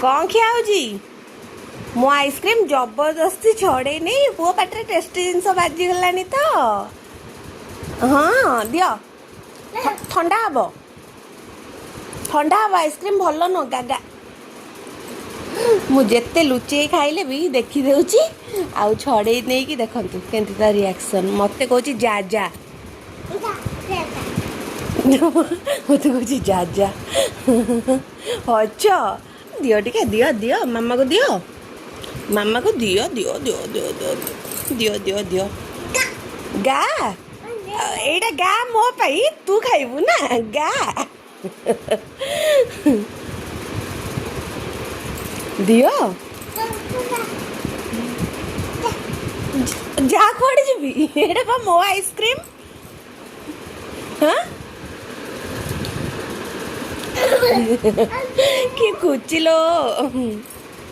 କ'ଣ ଖିଆ ହଉଛି? ମୋ ଆଇସ୍କ୍ରିମ୍ ଜବରଦସ୍ତି ଛଡ଼େଇ ନେଇ ପୁଅ ପାଟିରେ ଟେଷ୍ଟି ଜିନିଷ ବାଜିଗଲାଣି ତ। ହଁ, ଦିଅ। ଥଣ୍ଡା ହବ, ଥଣ୍ଡା ହବ। ଆଇସ୍କ୍ରିମ୍ ଭଲ ନୁହଁ ଗାଗା। ମୁଁ ଯେତେ ଲୁଚେଇ ଖାଇଲେ ବି ଦେଖିଦେଉଛି ଆଉ ଛଡ଼େଇ ନେଇକି। ଦେଖନ୍ତୁ କେମିତି ତା ରିଆକ୍ସନ୍। ମୋତେ କହୁଛି ଯା ଯା, ମୋତେ କହୁଛି ଯା ଯା। ଅଛ, ଦିଅ ଟିକେ, ଦିଅ ଦିଅ, ମାମାକୁ ଦିଅ, ମାମାକୁ ଦିଅ, ଦିଅ ଦିଅ ଦିଅ ଦିଅ ଦିଅ ଦିଅ ଦିଅ। ଗା, ଏଇଟା ଗା, ମୋ ପାଇଁ ତୁ ଖାଇବୁ ନା? ଗା, ଦିଅ। ଯା, କୁଆଡ଼େ ଯିବି? ଏଇଟା ପା ମୋ ଆଇସ୍କ୍ରିମ୍। ହଁ, କି ଖୁଚିଲୋ।